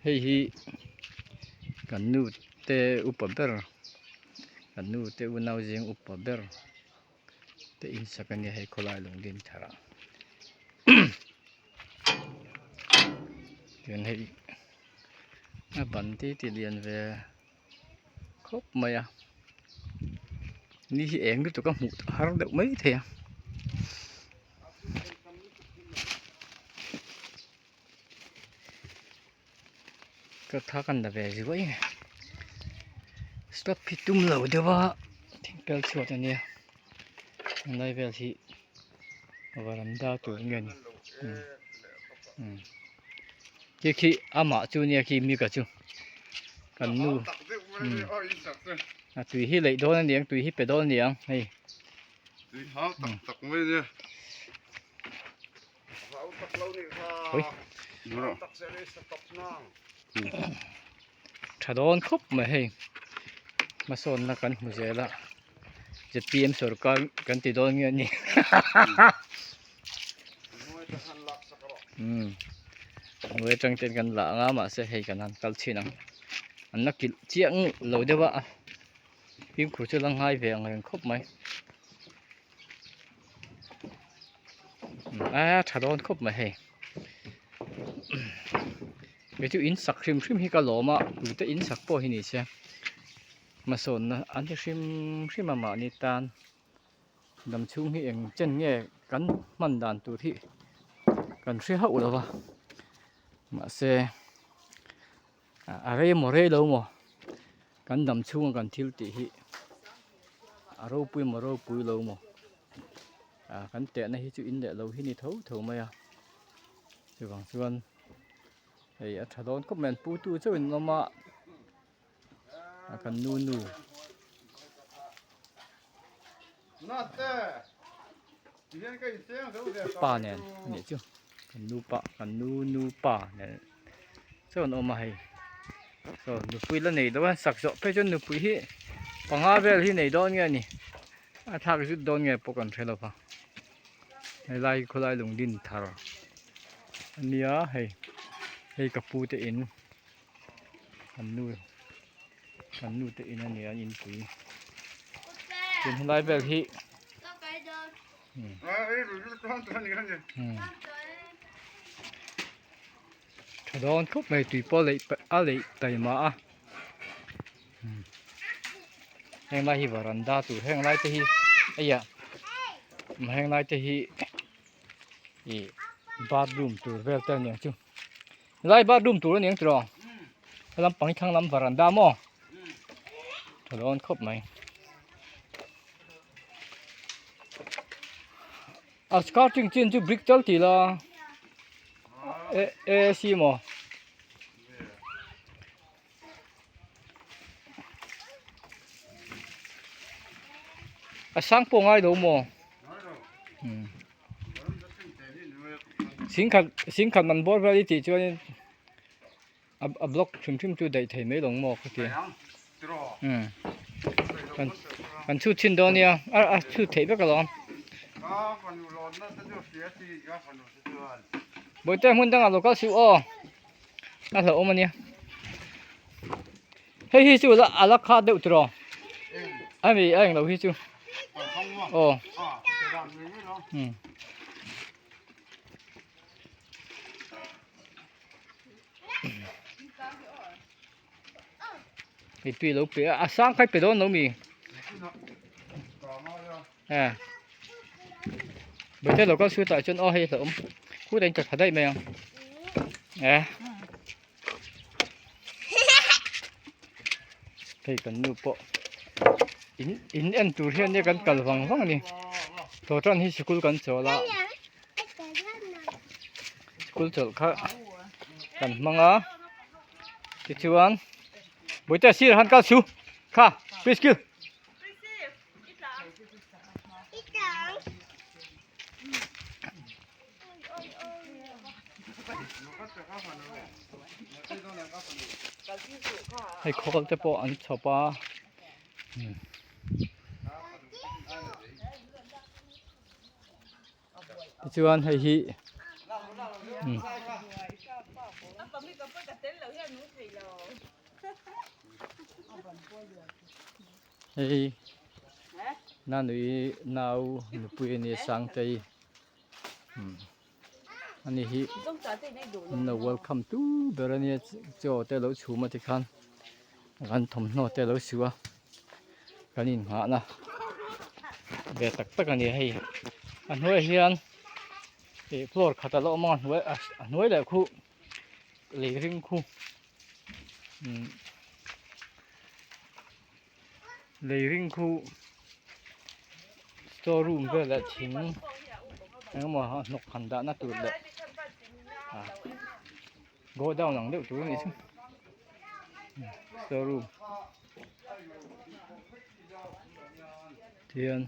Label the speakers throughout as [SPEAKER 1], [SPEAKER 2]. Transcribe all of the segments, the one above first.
[SPEAKER 1] Hei hi kan nu te upa ber kan nu te unau zing upa ber te in sak a nia hei khawlai lung din thar ah chuan hei a ban te hi ti lian ve khawp mai a ni hi eng lutuk a hmuh har deuh mai thei a. Ka tha kan la ve zuai nge stop hi tum lo deuh a thingpel chhuat a nia helai vel hi varanda tur nge ni umm khi khi amah chu nia khi mika chu kan nu umm a tui hi leih dawn a niang tui hi pe dawn a niang hei.
[SPEAKER 2] Tui hau tak tak mai a nia.
[SPEAKER 1] Tha dawn khawp mai hei hmasawnna kan hmu zel a zpm sorkar kan ti dawn nge ni umm hnuai atang ten kan lah anga mahse hei kan han kal chhin ang an la kilh chiang lo deuh a fimkhur chu la ngai ve ang reng khawp mai. A tha dawn khawp mai hei kei chu in sak hrim hrim hi ka lawm a tute in sak pawh hi ni se hmasawnna an ti hrim hrim a mahni tan dam chhung hi eng chen nge kan hman dan tur hi kan hre hauh lo va mahse A rei maw rei lo maw kan dam chhunga kan thil tih hi a ropui maw ropui lo maw ah kan tehna hi chu in leh lo hi ni tho tho mai a chuvang chuan hei a tha dawn khawp mai an pu tu chauh in awm a a kan nu nu. Pa nen a nih chu kan nu pa kan nu nu pa nen chuan an awm a hei saw nupui la nei deuh a sak zawh phei chuan nupui hi panga vel hi nei dawn nge a ni a thlak zut dawn nge pawh kan hre lo va helai hi khawlai lungdin thar a nia hei hei ka pu te in kan nu kan nu te in a ni a inpui tin helai vel hi tha dawn khawp mai tui pawh leih a leih taima a heng lai hi varanda tur heng lai te hi eiah heng lai te hi ih bathroom tur vel te a ni ang chu. Lai bathroom tur a ni ang tiraw helam pang hi thlang lam varanda maw tha dawn khawp mai a skirting chin chu brick tal tih la a ac maw. A sang pawh ngai lo maw singkhat singkhat man bawr vel i tih chuanin a a block hrim hrim chu daih thei mai lo maw ka ti umm kan kan chhut chhin dawn nia a a chhut theih vek alawm bawihte hmun dangah lo kal suh aw. A hlauhawm a nia hei hi chu a la khat deuh tiraw a mi a englo hi chu aw um hei tui lo pe a a sang khai pe dawn lo mi e bete lo kal suit ah chuan aw hei hlauhawm khut a in tha daih mai ang e hei kan nu pawh in in en tur hian nia kan kal vang vang a ni tawh tan hi sikul kan chawl a sikul chawlh kha kan hmang a tichuan bawihte sir han kal su kha please kill. Hei khawl te pawh an chhawp a tichuan hei hi. Hei nanui nau nupui a nia Sangtei ani hi an lo welcome tu ber a nia chaw te a lo chhum a tikhan kan thawmhnaw te a lo su a kan inghahna ve tak tak a ni a hei a hnuaiah hian ih floor khat a la awm a hnuai a hnuai leh khu lei ring khu umm lei ring khu store room velah thing engemaw hnawk han dahna tur leh ah godown ang deuh tur a nih chu store room tihian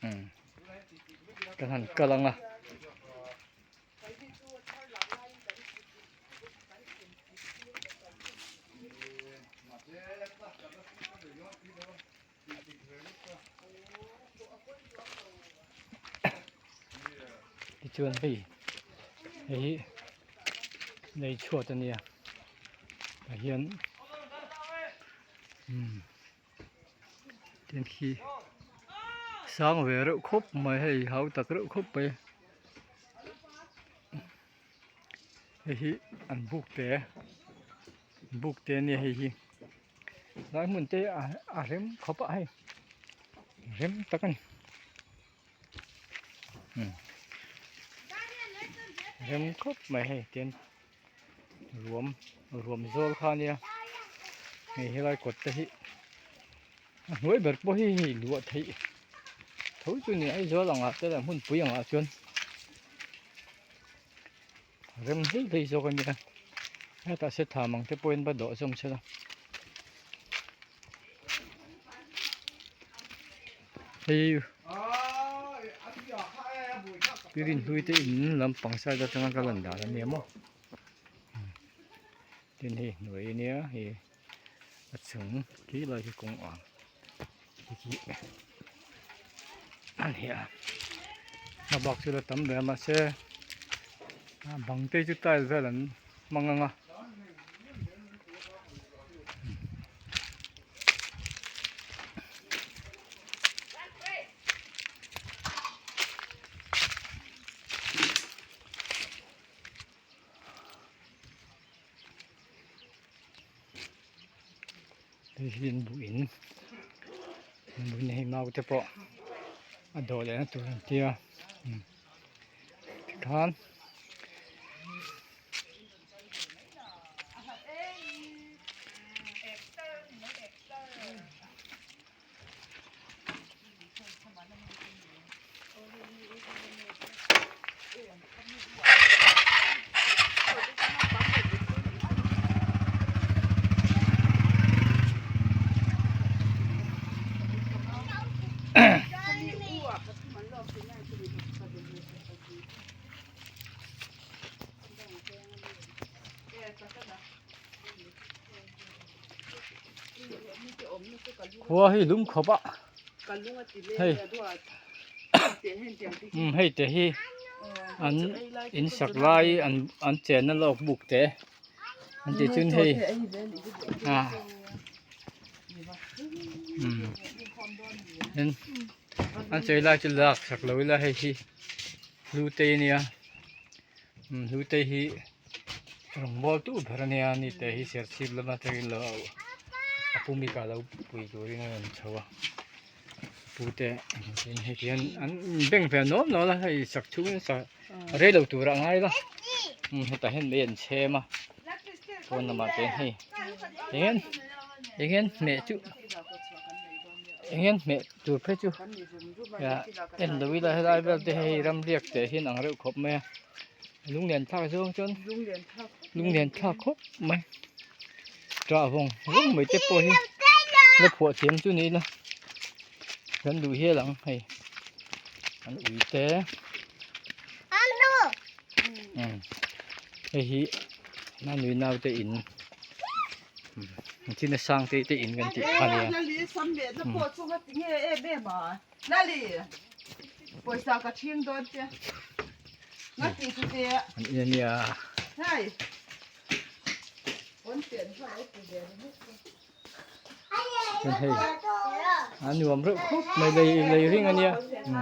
[SPEAKER 1] umm kan han kal ang a. Tichuan hei hei hi lei chhuat a nia tah hian umm tin khi sang ve reuh khawp mai hei hau tak reuh khawp mai. Hei hi an buk te buk te ania hei hi lai hmun te a rem khawp a hei rem tak a ni rem khawp mai hei tian ruam ruam zawl kha ania hei helai kawt te hi a hnuai ber pawh hi hei luah theih tho chu ni Aizawl angah te leh hmunpui angah chuan rem hlei hlei zawk a nia hetah se thlam ang te pawhin va dawh zawm se la hei pirin hlui te in lampang side atanga ka lan dan a nia maw tin hei hnuai ania hei a chung khi lai hi kawng ang khi a ni a a bak chu la tam hle a mahse a bang te chu tile vel an hmang ang a. Hei hi an buh in an buh in hei mau te pawh a dawh leh na tur an tia tikhan. Khua hi lum khawp a hei umm hei te hi an in sak lai an an chenna lawk buk te an tih chuan hei ah umm tin an chei lai chu lak sak lo ila hei hi hlute a nia umm hlute hi. Rawngbawl tu ber a nia ni te hi serchhip lama atangin lo a pu mika lo pui turin a rawn chho a pu te tin hei hian an beng ve nuam nuam a hei sak chhungin sak rei lo tur a ngai la hetah hian mei an chhem a pawn lamah te hei eng eng hian hmeh chu eng hian hmeh tur phei chu en lo ila helai vel te hei ramriak te hian ang reuh khawp mai a. Lunglen thlak zawng chuan lunglen thlak khawp mai ṭah vawng vawng mai te pawh hi la phuah thiam chu ni ila kan duh hial ang hei an ui te hei hi nanui naute in chin a sang te te in kan tih kha nia.
[SPEAKER 3] Pawisa ka ṭhing dawn che. Nga ti chu te.
[SPEAKER 1] An in a nia.
[SPEAKER 3] Hei.
[SPEAKER 1] Chuan hei a nuam reuh khawp mai lei lei ring ania umm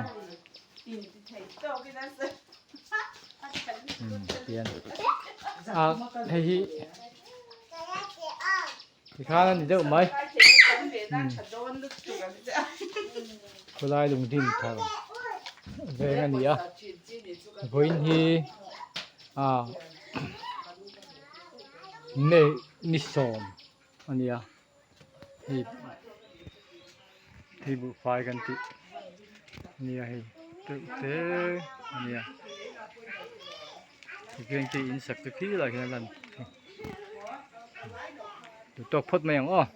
[SPEAKER 1] umm tian a hei hi tikhan a ni deuh mai umm khawlai lungdin thar veng a ni a vawiin hi ah May ni sawm a ni a hei hei buhfai kan tih a ni a hei teuh te a ni a tichuan khi in sak te khi lai khian a lan duh tawk phawt mai ang aw.